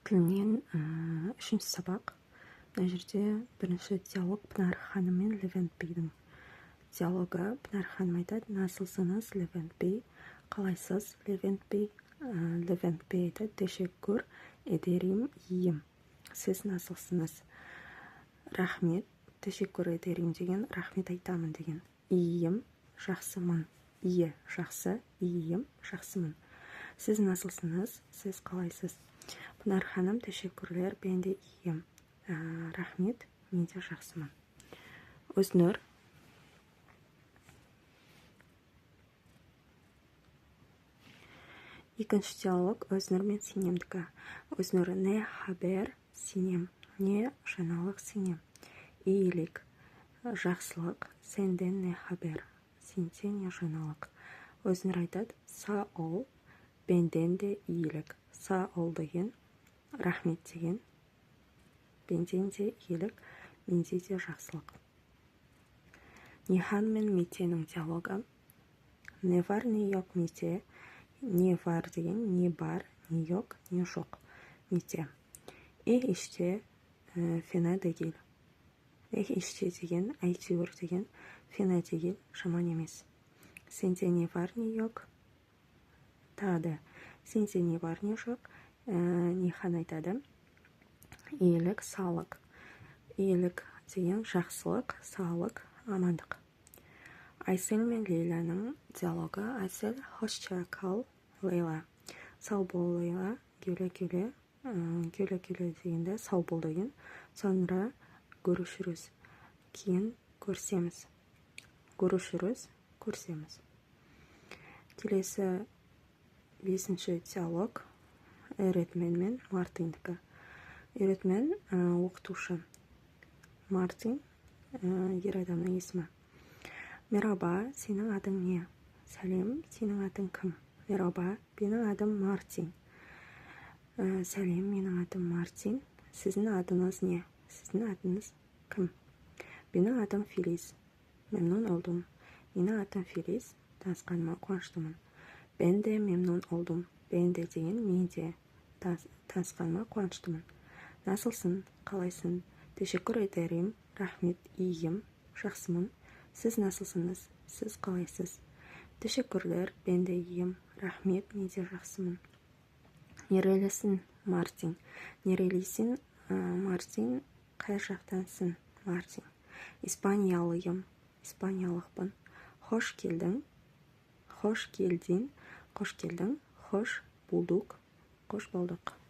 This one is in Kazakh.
Тілінен үшінші сабақ. Мына жерде бірінші диалог Пынар ханым мен Левент бейдің диалогы. Пынар ханым айтады: «Nasılsınız, Левент бей?» Қалайсыз, Левент бей? Левент бей айтады: «Teşekkür ederim, iyiyim. Сіз nasılsınız?» Рахмет, teşekkür ederim деген рахмет айтамын деген. Iyiyim, жақсымын. İyi, жақсы, iyiyim, жақсымын. Сіз nasılsınız? Сіз қалайсыз? Пынар ханым: «Teşekkürler, ben de iyiyim». Рахмет, мен де жақсымын. Өзнұр. Екінші диалог Өзнұр мен Сенемдікі. Өзнұр: «Ne haber, Сенем?» Не жаңалық, Сенем? İyilik, жақсылық. Senden ne haber? Сенде не жаңалық? Өзнұр айтады: «Sağ ol, benden de iyilik». Sağ ol деген рахмет деген. Benden de iyilik, менде де жақсылық. Нихан мен Митенің диалогы. Ne var ne yok, Мите? Не var деген не бар, не yok не жоқ. Мите: İyi işte, fena değil. İyi işte деген әйтеуір деген, fena değil жаман емес. Сенде не бар, не yok? Тағы да сенде не бар, не жоқ? Нихан айтады: İyilik, sağlık. İyilik деген жақсылық, sağlık амандық. Айсел мен Лейланың диалогы. Айсел: «Hoşça kal, Лейла». Сау бол, Лейла. Güle güle. Güle güle дегенде сау бол деген. Sonra görüşürüz, кейін көрісеміз. Görüşürüz, көрісеміз. Келесі бесінші диалог öğretmen мен Мартиндікі. Öğretmen оқытушы, Мартин ер адамның есімі. Merhaba, сенің атың не? Сәлем, сенің атың кім? Merhaba, benim adım Мартин. Сәлем, менің атым Мартин. Сіздің атыңыз не? Сіздің атыңыз кім? Benim adım Филиз. Memnun oldum. Менің атым Филиз, танысқаныма қуаныштымын. Ben de memnun oldum. Ben de деген мен де, танысқаныма қуаныштымын. Nasılsın? Қалайсың? Teşekkür ederim, рахмет, iyiyim, жақсымын. Сіз nasılsınız? Сіз қалайсыз? Teşekkürler, ben de iyiyim. Рахмет, мен де жақсымын. Nerelisin, Мартин? Nerelisin, Мартин? Қай жақтансың, Мартин? İspanyalıyım, испаниялықпын. Hoş келдің, hoş geldin, қош келдің, hoş bulduk, қош болдық.